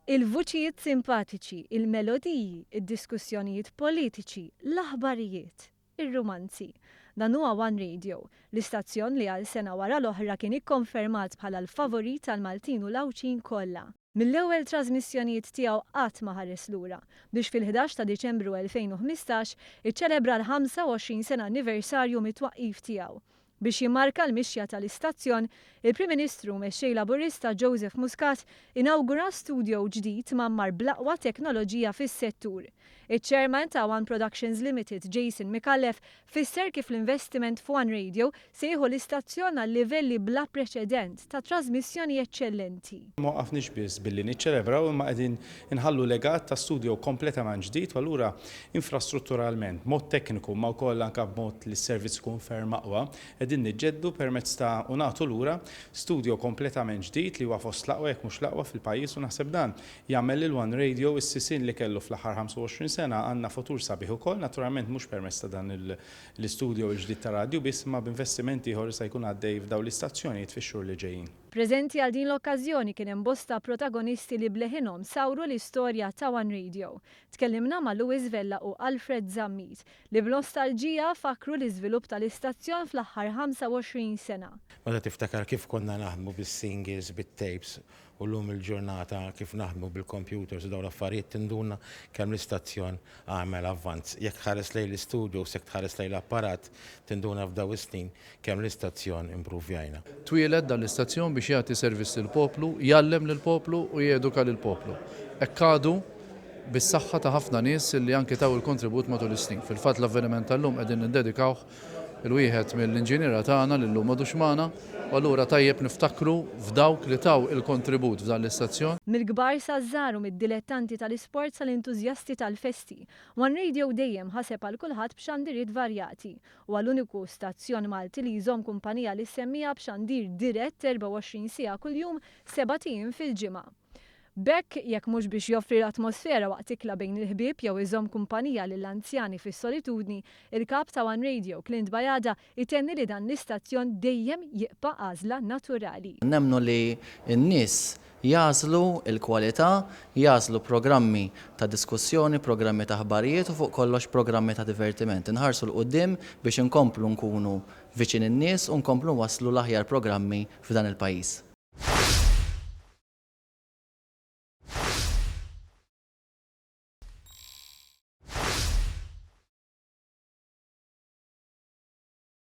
Il-vuċijiet simpatiċi, il-melodiji, id-diskussjonijiet politiċi, l-aħbarijiet, ir-rumanzi. Dan huwa One Radio, l-istazzjon li għal sena wara l-oħra kien ikkonfermat bħala l-favorit tal-Maltin u l-Għawdxin kollha. Mill-ewwel trażmissjonijiet tiegħu qatt ma ħares lura, biex fil-11 ta' Diċembru 2015 iċċelebra l-25 sena anniversarju mit-twaqqif tiegħu. Biex jimmarka l-mixja tal-istazzjon, il-Prim Ministru u Mexxej Laburista Joseph Muscat inawgura studio ġdid mgħammar bl-aqwa teknoloġija fis-settur. Iċ-Chairman ta' One Productions Limited, Jason Micallef, fisser kif l-investiment f'One Radio se jieħu l-istazzjon għal livelli bla preċedent ta' trażmissjoni eċċellenti. Ma waqafniex biss billi niċċelebraw imma qegħdin inħallu legat ta' studio kompletament ġdid u allura Infrastrutturalment, b'mod tekniku imma wkoll anke b'mod li s-servizz ikun ferm aqwa, qegħdin niġġeddu permezz ta' u nagħtu lura studio kompletament ġdid li huwa fost l-aqwa jekk mhux l-aqwa fil-pajjiż u naħseb dan jagħmel lil One Radio s-sisien li kellu fl-aħħar 25 sena għandna futur sabiħ ukoll, naturalment mhux permezz ta' dan l-istudio l-ġdid ta' radju biss imma b'investiment ieħor li se jkun għaddej f'dawn l-istazzjonijiet fix-xhur li ġejjin. Preżenti għal din l-okkażjoni kien hemm bosta protagonisti li b'leħinhom sawru l-istorja ta' One Radio. Tkellimna ma' Louis Vella u Alfred Zammit, li b'nostalġija fakkru l-iżvilupp tal-istazzjon fl-aħħar 25 sena. Meta tiftakar kif konna naħdmu bis-singles, bit-tapes u llum il-ġurnata kif naħdmu bil-computers u dawn l-affarijiet tinduna kemm l-istazzjon għamel avvanz. Jekk tħares lejn l-istudios, jekk tħares lejn l-apparat, tinduna f'dawn is-snin kemm l-istazzjon impruvjajna. Twieled dan l-istazzjon biex jagħti servizz lill-poplu, jgħallem lill-poplu u jeduka lill-poplu. Hekk għadu bis-saħħa ta' ħafna nies li anki taw il-kontribut matul is-snin. Fil-fatt l-avveniment tal-lum qegħdin niddedikawh 'il wieħed mill-inġiniera tagħna li llum m'għadux magħna u allura tajjeb niftakru f'dawk li taw il-kontribut f'dan l-istazzjon. Mill-kbar saż-żgħar u mid-dilettanti tal-isport sal-entużjasti tal-festi, One Radio dejjem ħaseb għal kulħadd b'xandiriet varjati. Huwa l-uniku stazzjon Malti li jżomm kumpanija lis-semmiegħa b'xandir dirett 24 siegħa kuljum, sebat ijiem fil-ġimgħa. B'hekk, jekk mhux biex joffri l-atmosfera waqt ikla bejn il-ħbieb jew iżomm kumpanija lill-anzjani fis-solitudni, il-Kap ta' One Radio, Clint Bajada, itenni li dan l-istazzjon dejjem jiqpa' għażla naturali. Nemmnu li n-nies jagħżlu l-kwalità, jagħżlu programmi ta' diskussjoni, programmi ta' aħbarijiet u fuq kollox programmi ta' divertiment. Inħarsu 'l quddiem biex inkomplu nkunu viċin in-nies u nkomplu nwasslu l-aħjar programmi f'dan il-pajjiż.